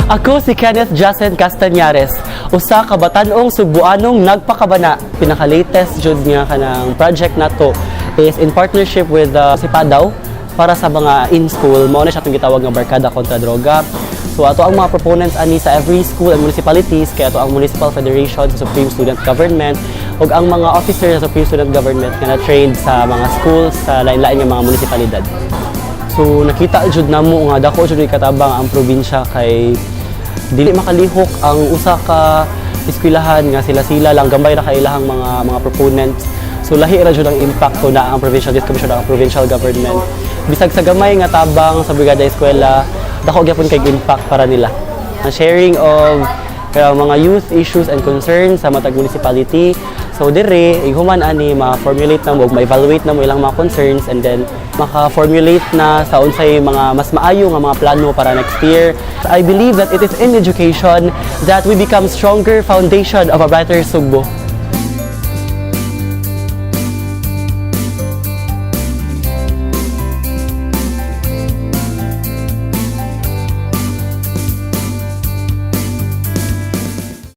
Ako si Kenneth Jason Castañares, usa ka batan-ong Sugbuanong nagpakabana. Pinaka-latest jud nga kanang project nato is in partnership with Sipadaw para sa mga in-school. Mao na siya itong gitawag nga Barkada kontra Droga. So ato ang mga proponents ani sa every school and municipalities kay ato ang Municipal Federation sa Supreme Student Government ug ang mga officers sa Supreme Student Government nga na-trained sa mga schools sa lain-lain nga mga munisipalidad. So nakita jud namo nga dako jud katabang ang probinsya kay dili makalihok ang usa ka eskwelahan nga sila-sila lang, gamay ra kay ilahang mga proponents. So lahi ra jud ang impact ko na ang Provincial Youth Commission, ang provincial government. Bisag sa gamay nga tabang sa Brigada Eskwela, dako gyapon kay impact para nila. Ang sharing of mga youth issues and concerns sa matag municipality. So dire, ighuman ani ma-formulate na mo, ma-evaluate na mo ilang mga concerns and then maka-formulate na sa unsay mga mas maayo nga mga plano para next year. I believe that it is in education that we become stronger foundation of a brighter Sugbo.